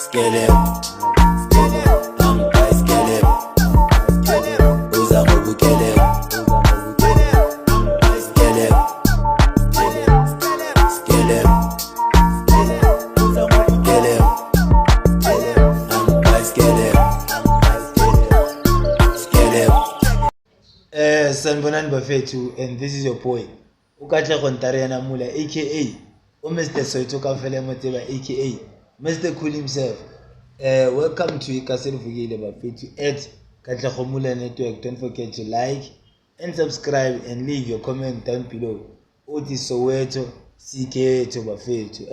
Skelem, angibhayi skelem, uza ngobukelem. Skelem, skelem, skelem, angibhayi skelem, skelem. Sanibonani bafethu, and this is your boy uKatlego Ntariana Mula, aka uMr Soweto Kafele Motseba, aka Mr Cool himself. Welcome to Ikasi Livukile bafethu at Katlego Mula Network. Don't forget to like and subscribe and leave your comment down below. Uthi Soweto Siketho bafethu.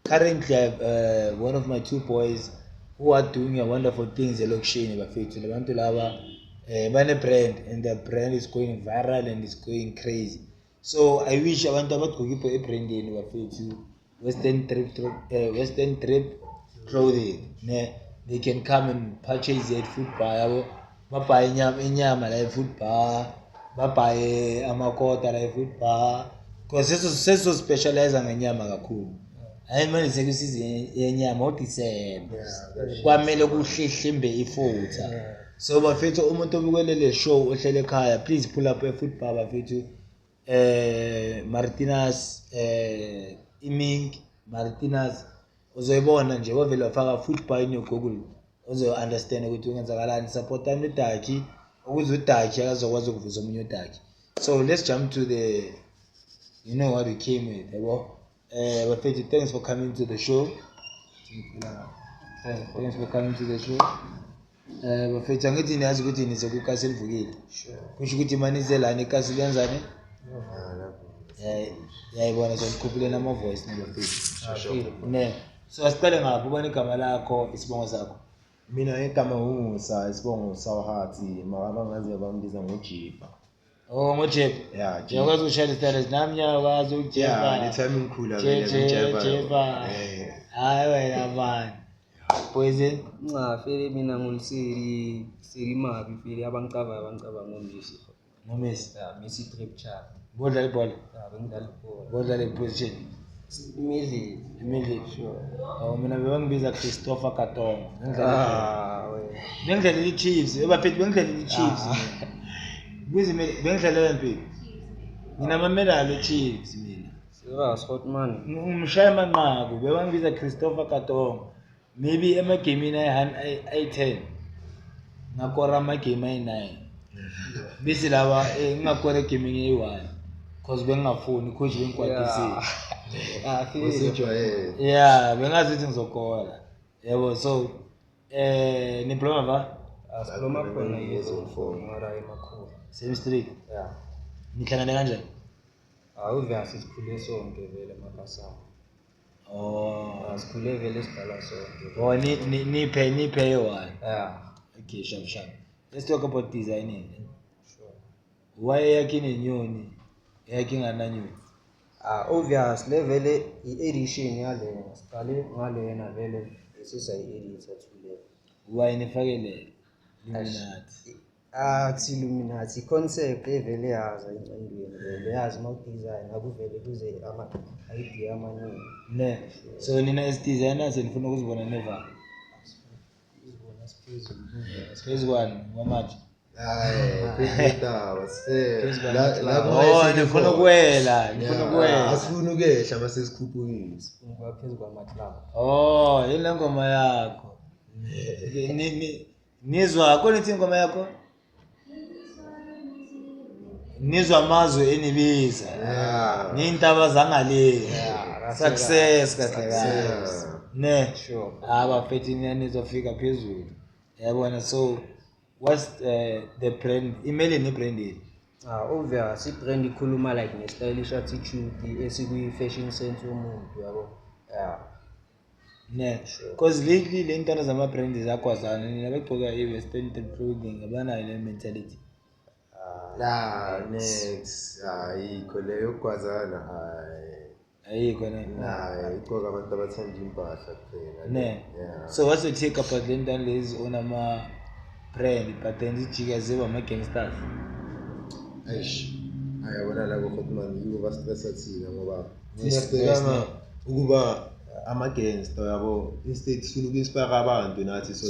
Currently I have one of my two boys who are doing a wonderful things elokishini bafethu. Labantu laba bane brand and their brand is going viral and is going crazy. So I wish abantu abagqoka ebrandini bafethu, Western Drip, Western Drip Clothing ne, they can come and purchase it food bar yabo, babhaye inyama la e-food bar, babhaye amakota la e-food bar, because seso specialize ngenyama kakhulu. Hayi, manje sekusizini yenyama, uDisemba kwamele kuhlehlimbe ifutha. So bafethu, umuntu obukele le show ohlele ekhaya, please pull up e-food bar bafethu, Martinus, Imink Martinus, uzoyibona nje, wavele wafaka food bar in your Google, uzo understand ukuthi kwenzakalani. Supportani udaki ukuze udaki akazokwazi ukuvusa omunye udaki. So let's jump to the, you know what we came with, yabo. Bafethu, thanks for coming to the show. Thanks for coming to the show. Bafethu, angithi niyazi ukuthi nisekukasi livukile, kusho ukuthi manize lana ikasi liyenzani? Yayibona. So nikhuphule nama-voice ne bafethu ne. So asiqale ngapho, ubona igama lakho, isibongo sakho. Mina igama nguMusa, isibongo Sawuhathi, mara abangaziyo bambiza ngoJipa. Oh, ngoJepa. Yeah. Uyakwazi ukushayela isitayela nami, ngiyakwazi ukujepa. Yeah, le time ngikhula Je vele je ngijepa. Jepa. Hayi wena man. Poison. Nca fele, mina nguliseli seli mabi fele, abangicabanga bangicabanga ngoMessi. NgoMessi. Ya, Messi Trip Chart. Bodlala ibhola. Ya, bengidlala ibhola. Bodlala i-position. Imidlalo. Immediately. Sure. Oh, mina bebangibiza Christopher Katongo. Bengidlala Ah, wena. Bengidlalela i-Chiefs. Ebafethu, bengidlalela i-Chiefs. Kuze bengidlalela mpilo. Nginama-medal e-Chiefs mina. Serious hot man. Ngimshaya amanqaku, bebangibiza Christopher Katongo. Maybe emagemini ayi-10 ngakora amagame ayi-9, bese laba ngingakora egamini eyi-1 cause bengingafuni, coach bengikwatisile. Ah, fele. Usujwayele. Yeah, bengazi ukuthi ngizokora yabo. So nibloma va? Asikhuluma khona Zone yezo 4. mara emakhulu. Same street? Yeah. Nihlangane kanjani? Ah, obvious sikhule sonke vele emakasana. Oh. Ah, sikhule vele sidlala sonke. Oh, niphe eyi-one. Yeah. Okay, sharp sharp. Let's talk about designing. Sure. Why eyakhe inenyoni, eyakhe ingananyoni? Ah, obvious le vele i-edition yalena. Siqale ngalena vele esisayi-editha to le. Why nifake le Illuminati? Athi Illuminati concept evele yaza engqondweni vele, yazi uma udesign akuvele kuze ama-idea amaningi. Ne, so nina as designers nifuna ukuzibona neva Izibona siphezulu. Phezu kwani kwamanje? Hayi, indaba sife. Phezu La la. Oh, nifuna ukuwela, nifuna ukuwela. Asifuni ukehla mase sikhuphukile. Sifuna phezu kwama-cloud. Oh, yile ngoma yakho. Nizwa khona ithi ingoma yakho, nizwa amazwe enibiza ney'ntaba zangale. Success kahle kahle. Ne. Sure. Abafethu, nizofika phezulu, yabona. So what's the brand imele nebrand yenu? Ah, obvious i-brand ikhuluma like nge-stylish attitude esikwi-fashion sense yomuntu, yabo, yeah. Ne, because lately le ntwana zama-brand ziyagwazana, nina begcoka i-western clothing abanayo le mentality. La next ayikho leyo yokugwazana, hayi. Ayikho ne? Hayi, igqoka abantu abathanda impahla kuphela. Ne. Yeah. So what's your take about le ntwana lezi onama-brand but then zijika ziba ama-gangsters? Eish. Ayabona la ko Hotman, yibo bastressa thina ngoba thina Yes, sibhekana ukuba ama-gangster yabo, instead sifuna uku-inspire abantu nathi, so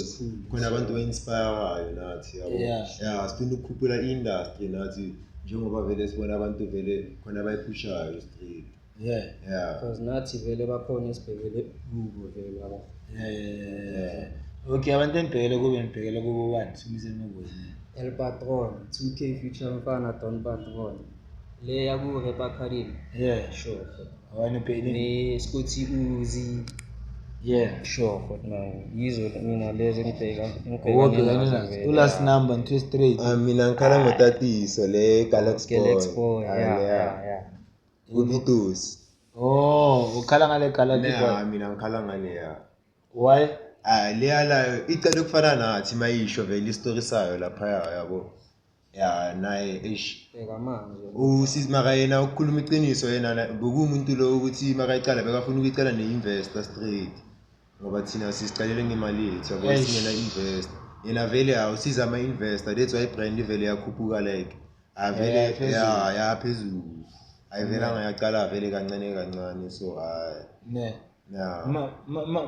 khona abantu ba-inspire-ayo nathi yabo. Yeah, sifuna ukukhuphula i-industry nathi njengoba vele sibona abantu vele khona abayiphushayo street. Yeah. Because nathi vele bakhona esibhekele kubo vele yabo. Yeah. Okay, abantu enibhekele kube nibhekele kubo bani? Sumise emaboyini. El Patron, 2K Future Mfana Don Patron. Le yaku Rap Academy. Yeah. Sure. Abantu bhekele. Ne Scotty Uzi. Yeah. Sure, kodwa yizo mina lezi engibheka Owabhekane nazo. Ulast number ngithe straight. Ah, mina ngikhala ngotatiso le Galaxy Boy. Galaxy Boy, Ah, yeah, leya. yeah, yeah. Ubitosi. Oh, ukhala ngale Galaxy Yeah, Boy. mina ngikhala ngaleya. Why? Ah, leya layo icala ukufana nathi mayisho vele isitori sayo laphaya yabo. Ya naye eish. Bheka manje. Usisi maka yena ukukhuluma iqiniso yena bekuwumuntu lo ukuthi makayicala bekafuna ukuyicala ne-investor straight. Ngoba thina sisicalele ngemali yethu yabo, Eish. singena investor. Yena vele awusiza ama-investor, that's why i-brand vele yakhuphuka like avele Yeah, phezulu. ya ya phezulu. Ayivelanga yaqala vele kancane kancane, so hayi. Ne. Yeah.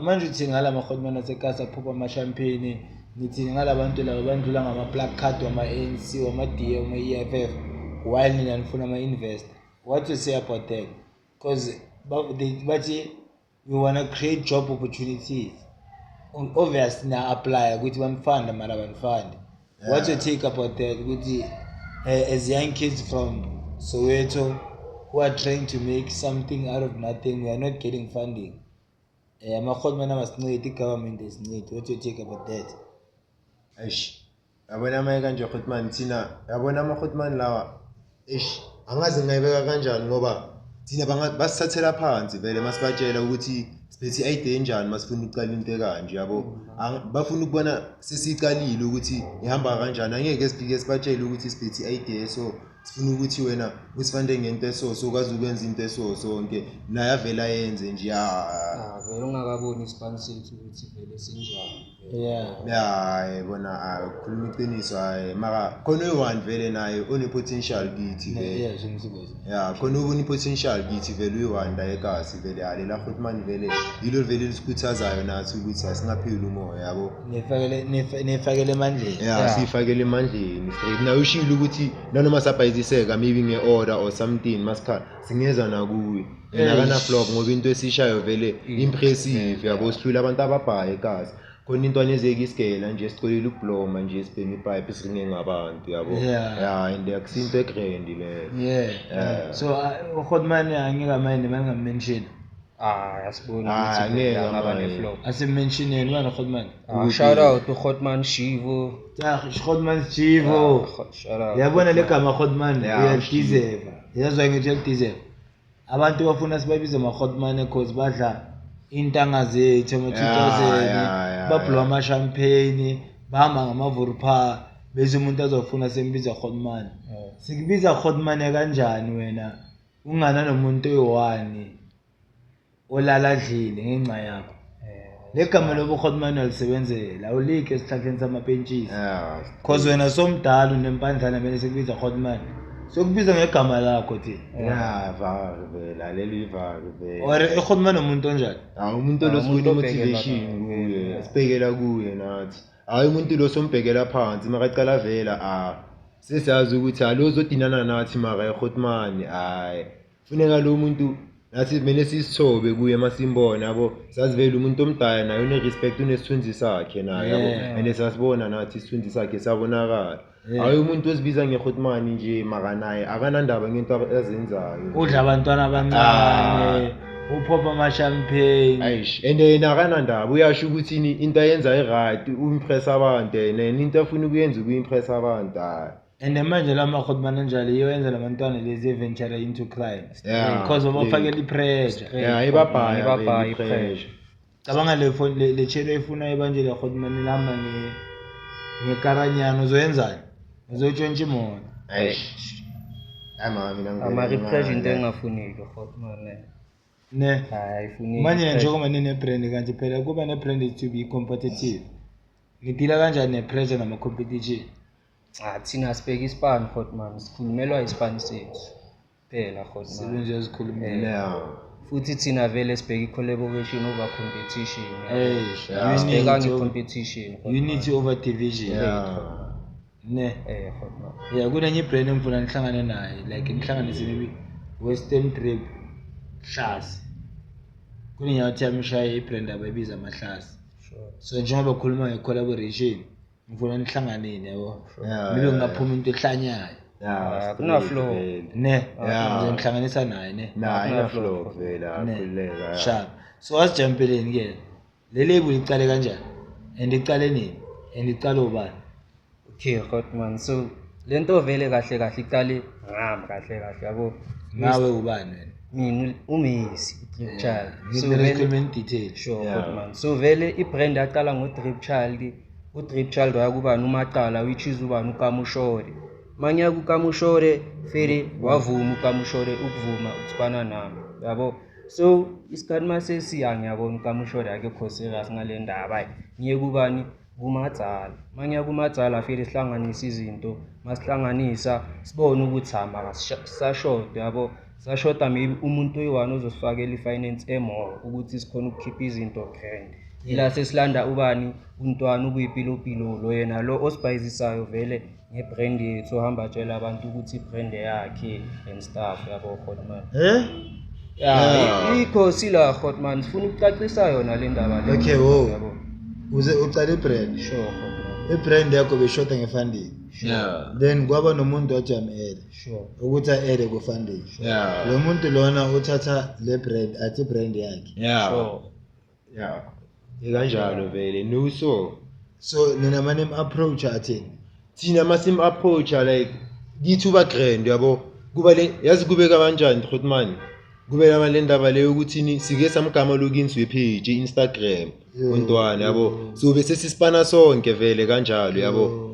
Manje uthini ngala mahotman asekasi aphupha ama-champagne, nithini ngala bantu laba bandlula ngama-placard wama-ANC, wama-DA, wama-EFF, while nina nifuna ama-investor? What you say about that? Because bathi we wanna create job opportunities. Obviously na-apply ukuthi banifande mara banifande. What's your take about that? Ukuthi as young kids from Soweto who are trying to make something out of nothing, we are not getting funding. Ama-hotman abasincedi, i-government esincedi. What's your take about that? Eish. Yabona maye kanje Hotman thina, yabona ama-Hotman lawa. Eish, angazi ngingayibeka kanjani ngoba thina basithathela phansi vele masibatshela ukuthi siphethe i-idea enjani masifuna ukuqala into ekanje yabo. Bafuna ukubona sesicalile ukuthi ihamba kanjani, angeke sifike sibatshele ukuthi siphethe i-idea so sifuna ukuthi wena usifande ngento eso so ukwazi ukwenza into eso sonke naye avele ayenze nje ya. Ah, vele ungakaboni isipani sethu ukuthi vele sinjani. Yeah. Ya, yabona, ukukhuluma iqiniso, hayi, mara khona uyi-one vele naye one-potential kithi vele. Yeah, sengisibozi. Ya, khona une-potential kithi vele uyi-one la ekasi vele, ya, lela Hotman vele yilo vele lisikhuthazayo nathi ukuthi asingapheli umoya yabo. Nifakele emandleni. Ya, siyifakele emandleni straight. Naye ushilo ukuthi nanoma sabhayiziseka maybe nge-order or something masikhala singeza nakuye. Yena akana-flop ngoba into esishayo vele impressive yabo, sihlula abantu ababhaye ekasi. Khona intwana ezeke isigela nje sicolile ukubloma nje sibheme ipipe siringe ngabantu yabo. Yeah. Ya, and akusinto egrand leyo. Yeah. Yeah. So uHotman angeke mind mangamention. Ah, yasibona Ah, ukuthi angeke vele angaba manje. ne-flop. Asimmentioneni bani uHotman? Ah, shout out to Hotman Shivo. Ja, Hotman Shivo. Ah, shout out. Yabona le gama Hotman Yeah, uyalideserve. Yazwa ngithi uyalideserve. Abantu bafuna sibabize ama-Hotman cause badla intanga zethu ama-2000, Yeah, yeah, yeah, bablowa yeah. ama-champagne, bahamba ngamavurpa, bese umuntu azofuna sembiza Hotman. Sikubiza Hotman kanjani wena ungana nomuntu oyi-one olala adlile ngenxa yakho? Le gama lobu Hotman alisebenzela, awulikho esihlahleni samapentshisi. Yeah. Cause wena somdala unempandlana kumele sikubiza Hotman. Sokubiza ngegama lakho thina. Ya, vari vele, alelo ivari vele. Or iHotman umuntu onjani? Hayi umuntu lo Ah, sifuna umuntu obhekela motivation kuye. kuye, sibhekela kuye nathi. Hayi umuntu lo sombhekela phansi makaqala vela ah sesiyazi ukuthi alo uzodinana nathi mara eHotman hayi. Funeka lo muntu nathi kumele sisithobe kuye masimbona yabo. Sazi vele umuntu omdala naye une respect unesithunzi sakhe naye yabo. Yeah. And sasibona nathi isithunzi sakhe sabonakala. Yeah. Hayi umuntu ozibiza ngeHotman nje mara naye akanandaba ngento azenzayo. Udla abantwana abancane, uphopha ama-champagne. Eish, and yena akanandaba uyasho ukuthi ini into ayenza i-right uimpress abantu yena yena into afuna ukuyenza ukuimpress abantu hayi. And manje la ma-Hotman anjalo yiyo yenza labantwana lezi eventure into crime. Yeah. Because babafakela i-pressure. Yeah, ibabhaya Ibabhaya vele i-pressure. Cabanga le phone le chelo efuna ibanje le Hotman lihamba ngekaranyana uzoyenzani? Uzotshontsha imoto. Eish. Hayi mama mina ngivele Ama-repressure into ngale. engafuneki Hotman. Ne. Hayi ayifuneki. Manje njengoba nine-brand kanje phela kuba ne-brand is to be competitive. Nidila kanjani ne-pressure nama-competition? Ah, thina sibheka isipani Hotman, sikhulumelwa isipani sethu. Phela Hotman. Sebenzi uyazikhulumela. Yeah. Futhi thina vele sibheka i-collaboration over competition, yabo. Eish, Yeah. Sibhekanga unity, i-competition, Hotman. unity over division. Yeah. Ne. Hotman. Yeah, kunenye ibrand engifuna nihlangane naye, like nihlanganise maybe Western Drip Hlasi. Kunenyawo yami ishaye ibrand abayibiza amahlasi. Sure. So njengoba khuluma nge-collaboration, ngifuna nihlanganeni yabo. Yeah, Maybe yeah, kungaphuma into ehlanyayo. Yeah, Ah, straight kuna-flow. vele. Ne. Yeah. Ngizonihlanganisa naye ne. Nah, Akuna ina flow. flow vele, Ne. akhululeka. Yeah. Sharp. So asijampeleni ke. Le label icale kanjani? And icale nini? And icale ubani? Okay, Hotman. So lento vele kahle kahle iqale ngami kahle kahle, yabo. Nawe ubani wena? Mina uMessi, Drip Child. So Ngicela vele ukhulume in detail. sure, Yeah. Hotman. So vele ibrand yaqala ngo-Drip Child. U-Drip Child wayakubani uMaqala, which is ubani uKamushore. Mangiya kuKamushore fere wavuma uKamushore ukuvuma ukusipana nami, yabo. So isikhathi masesiya ngiyabona uKamushore akekho serious ngale ndaba. Hayi, ngiye kubani kuMadzala. Mangiya kuMadzala fere sihlanganise izinto, masihlanganisa sibone ukuthi ha mara sisashoda, yabo. Sashoda maybe umuntu oyi-one ozosifakela i-finance e-more ukuthi sikhone ukukhipha izinto grand. Ila sesilanda ubani uNtwana ubuyipilopilo lo yena lo osibhayizisayo vele ngebrand yethu, ohamba atshela abantu ukuthi ibrand yakhe and stuff, yabo Hotman. Eh? Yeah, ikhosi la Hotman, sifuna ukucacisa yona le ndaba le. Okay, wo. Yabo. Uze ucale ibrand. Sure, Hotman. Ibrand yakho beshoda ngefunding. Yeah. Then kwaba nomuntu wathi am-add Sure. ukuthi a-add ku-funding. Yeah. Lo muntu lona uthatha le brand athi brand yakhe. Yeah. Sure. Yeah. Ikanjalo vele. No so. So nina mane approach athini? Thina masim approach like kithi uba grand yabo. Kuba le yazi kube kanjani Hotman? Kube lama le ndaba leyo ukuthi ni sike samgama login we page Instagram uNtwana yabo. So bese sisipana sonke vele kanjalo yabo.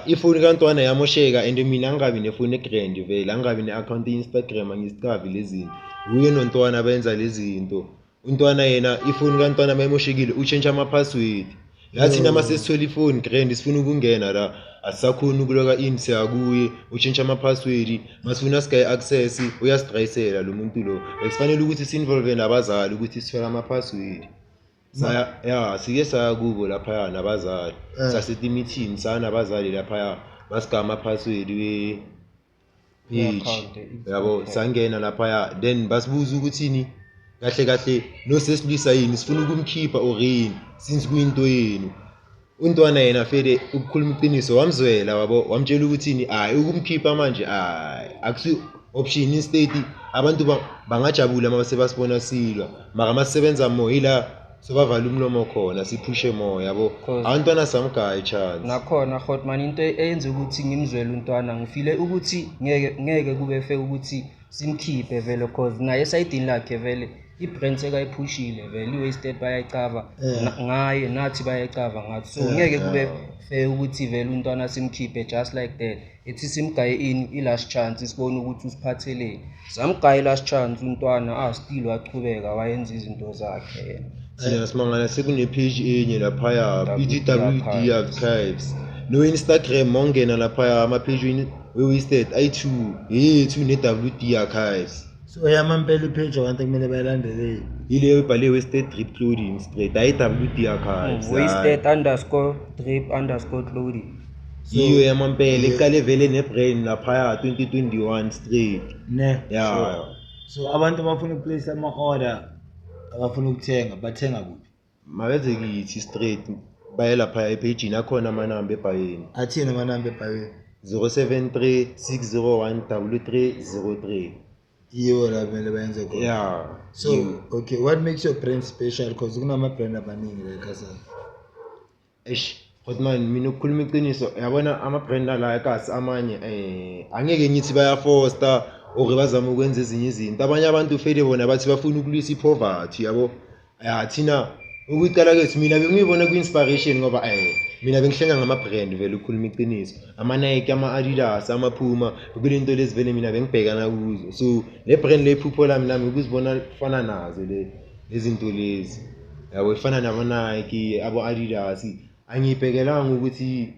Ifoni kaNtwana yamosheka and mina angabi nefoni egrand vele, angabi ne-account ye-Instagram, angisicavi lezi zinto. Uye noNtwana benza lezi zinto. uNtwana yena ifoni kaNtwana mayimoshekile utshentsha ama-password. La thina mase sithola ifoni grand sifuna ukungena la asisakhoni ukuloka in siyakuye utshentsha ama-password masifuna sigaye access uyasidrayisela lo muntu lo. Bekufanele ukuthi si-involve nabazali ukuthi sithole ama-password. Saya ya sike saya kubo laphaya nabazali. Sasithi meeting saya nabazali laphaya basigama ama-password we page. I-account, Yabo sangena laphaya then basibuza ukuthini kahle kahle no sesilwisa yini sifuna ukumkhipha or yini since kuyinto yenu. uNtwana yena fele ukukhuluma iqiniso wamzwela wabo wamtshela ukuthini hayi ukumkhipha manje hayi akusi option instead abantu bangajabula mase basibona silwa mara masisebenza mo ila sobavala umlomo khona siphushe moya yabo abantwana samgaya chance. Nakhona Hotman into eyenza ukuthi ngimzwele uNtwana ngifile ukuthi ngeke kube fair ukuthi simkhiphe vele cause naye esayidini lakhe vele ibrand sekayiphushile vele i-wasted bayayicava ngaye nathi bayayicava ngathi so ngeke kube fair ukuthi vele uNtwana simkhiphe just like that. Ethi simgaye ini i-last chance sibone ukuthi usiphatheleni. Samgaye i-last chance uNtwana still wachubeka wayenza izinto zakhe yena. Thina simangala sekune page enye laphaya BTWD Archives. No Instagram mongena laphaya ama page we-wasted i2 yethu ne-WD Archives. So yamampela ipage abantu kumele bayilandele. Ile ebhale wasted drip clothing straight i-WD Archives. Wasted_drip_clothing. Yiyo yamampela iqale vele nebrand laphaya 2021 straight. Ne. Yeah. So abantu abafuna ukuplace ama order abafuna ukuthenga bathenga kuphi? Mabeze kithi straight baye lapha epage akhona amanamba ebhayeni. Athini amanamba ebhayeni? 073 601 3303. Iyo la kumele bayenze khona. Yeah. So okay, what makes your brand special? Because kunama brand abaningi la eKasi. Eish, Hotman mina ukukhuluma iqiniso yabona ama brand la eKasi amanye angeke ngithi bayafoster or bazama ukwenza ezinye izinto. Abanye abantu fele bona bathi bafuna ukulwisa ipoverty yabo. Ya thina ukuqala kwethu mina bengiyibona ku-inspiration ngoba mina bengihlenga ngama-brand vele ukukhuluma iqiniso. Ama-Nike, ama-Adidas, ama-Puma kulento lezi vele mina bengibhekana kuzo. So le brand le iphupho lami nami ukuzibona kufana nazo le lezinto lezi. Yabo ifana nama-Nike, abo-Adidas. Angiyibhekelanga ukuthi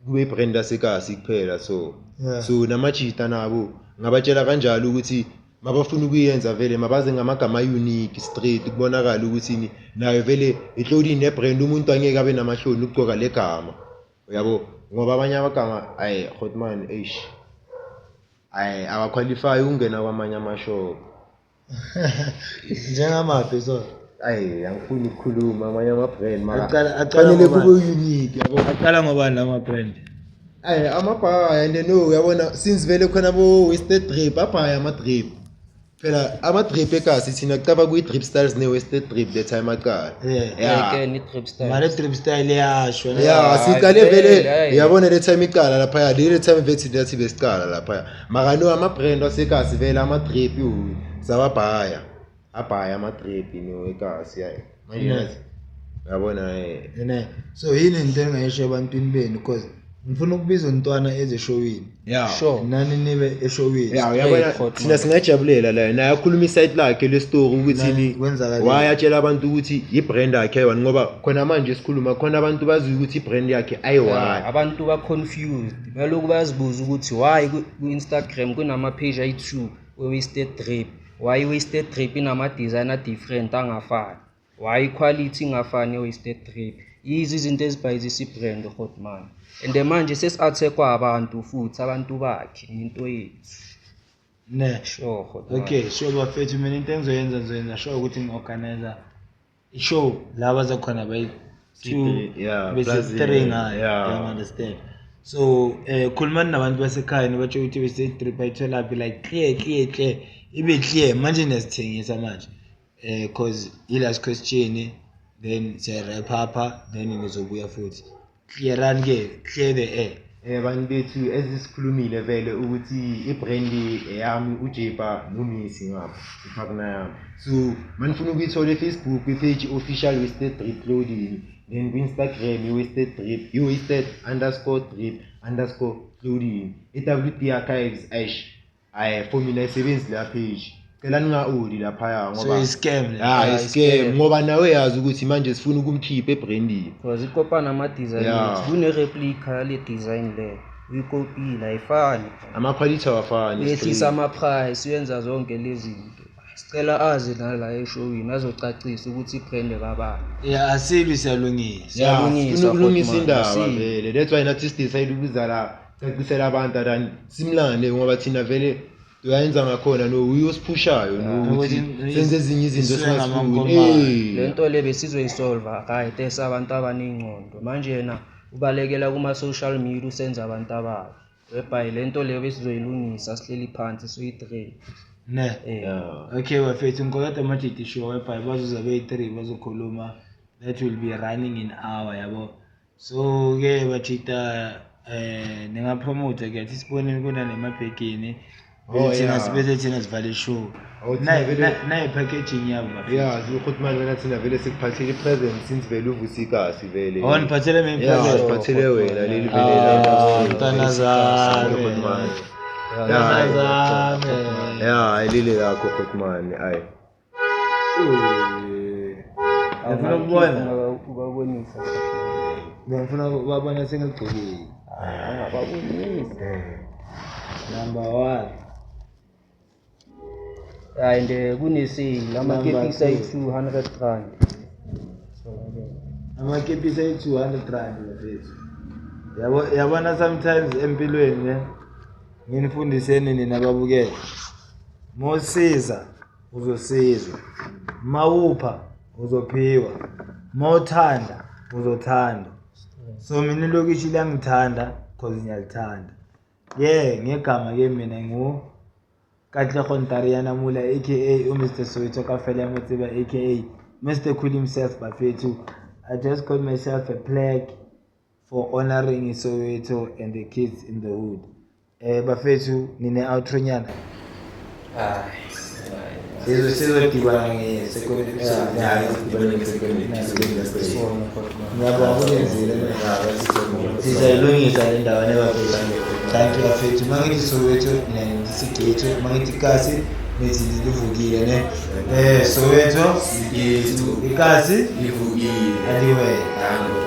kube brand yasekasi kuphela so. Yeah. So namajita nabo ngabatshela kanjalo ukuthi Mabafuna ukuyenza vele mabaze ngamagama unique straight, kubonakala ukuthi ni nayo vele i-clothing ne-brand, umuntu angeke abe namahloni ukugcoka le gama, uyabo, ngoba abanye amagama ayi hotman, eish, ayi awa-qualify ukungena kwamanye ama-shop. Njengamaphi so? Ayi, angifuni ukukhuluma amanye ama-brand, mara Aqala fanele ngobani? kube unique, yabo. Aqala ngobani lama brand? Ayi, amabhaya, and no, uyabona, since vele khona bo-wasted drip, abhaya ama-drip phela, ama-drip ekasi thina kucaba kuyi-drip styles ne-wasted drip the time aqala. Yeah. Yeah. Ke ni-drip style. Mara drip style yasho ne? Ya, Hayi, siqale vele, vele, hayi. uyabona, le time iqala laphaya, le time vethi nathi besiqala laphaya, mara no, ama-brand wasekasi vele ama-drip sawabhaya, abhaya ama-drip no ekasi, yayi manje nathi uyabona Ne. So yini into engayisho ebantwini benu, because ngifuna ukubiza umntwana eze showini. Yeah. Sure. Nani nibe eshowini. Ya, uyabona, Straight, thina singajabulela la naye akhuluma i-side lakhe le-story ukuthi Nani, ni kwenzakaleni? wayatshela abantu ukuthi i-brand yakhe ayi-one, ngoba khona manje sikhuluma khona abantu baziyo ukuthi i-brand yakhe ayi-one. Abantu ba-confused, baloku bayazibuza ukuthi why ku-Instagram kunama-page ayi-two we-wasted drip, why i-wasted drip inama-design a-different angafani, why i-quality ingafani ye-wasted drip. Yizo izinto ezibhayizisa i-brand, hotman, and manje sesi-attack-wa abantu futhi abantu bakhe ngento yethu. Ne. Sure, hotman. Okay, sure bafethu, mina into engizoyenza, ngizoyenza sure ukuthi ngi-organize i-show la bazakhona bayi two, Yeah, bese plus, three ngayo. yeah. You understand? So khulumani nabantu basekhaya, nibatsho ukuthi bese drip ayitholaphi, like clear, clear, clear, ibe clear manje niyazithengisa manje, cause i-last question, then siya-wrap up, then nizobuya futhi. Clearani ke, clear the air. Bantu bethu, ezisikhulumile vele ukuthi i-brand yami uJepa noMisi ngapha i-partner yami, so manifuna ukuyithola e-Facebook kwi-page official wasted drip clothing, then kwi-Instagram i-wasted drip, i-wasted_drip_clothing, i-WD archives, eish, ayi, for mina ayisebenzi la page, cela ninga-odi laphaya So ngoba i-scam le. ya, Yeah, i-scam, i-scam. ngoba nawe yazi ukuthi manje sifuna ukumkhipha ebrandini. Because ikopa nama-design Yeah. ethu, kune-replica yale design le, uyikopile, ayifani. Ama-quality awafani. Uyehlisa ama-price, uyenza zonke lezi zinto. Sicela aze nala eshowini azocacisa ukuthi i-brand kabani. Yeah, asibi, siyalungisa. Ya, Siyalungisa, sifuna ukulungisa Hotman, indaba asibi. vele, that's why nathi si-decide ukuza la cacisela abantu than simlande, ngoba thina vele uyayenza ngakhona no uyosiphushayo no ukuthi Ukuthi senze ezinye izinto isuke esingazifuni. ngamankomane. Le nto le besizoyisolva right esabantu abaney'ngqondo, manje yena ubalekela kuma-social media, usenza abantu ababi, whereby le nto leyo besizoyilungisa sihleli phansi soyi-three. Ne. Yeah. Okay bafethu, ngikolota amajidi show whereby bazoza beyi-three bazokhuluma, that will be running in hour, yabo. So ke bajita, ningapromota ke, athi siboneni kunanemabhegini. Oh, Bese thina yeah. bese thina sivale ishow. Oh, thina vele- Nayi packaging yabo bafethu. Ya, Hotman, wena thina vele sikuphathele i-present since vele uvusikazi vele. Oh, niphathele mina Ya, i-present? siphathele wena leli vele. Ah, mntana zami. Hotman. Mntana zami. Ya, leli lakho Hotman, ayi. Ngifuna ukubona. Ubabonisa. Ngifuna ukubabona sengigcokile. Angababonisi. Number 1. Hayi, and kune-sale, amakepisi ayi-R200. Amakepisi ayi-R200 bafethu. Yabo, yabona, sometimes empilweni ne, nginifundiseni nina ababukele, mawusiza uzosizwa, mawupha uzophiwa, mawuthanda uzothandwa. So mina ilokishi liyangithanda cause ngiyalithanda. Yeah, ngegama ke mina ngu Katlego Ntariana Mula, aka uMr Soweto Kafela Motseba, aka Mr Cool himself bafethu. I just got myself a plaque for honoring Soweto and the kids in the hood. Bafethu, nine outro nyana. Sizodibana nge-second episode. Sidibane nge-second episode. Ngiyabonga ukuyenzile. Sizayilungisa le ndawo ne bafethu. Thank you bafethu. Mangithi Soweto ngithi mangithi kasi nithi livukile ne. Soweto Sigethu ikasi livukile. Anyway. Danko.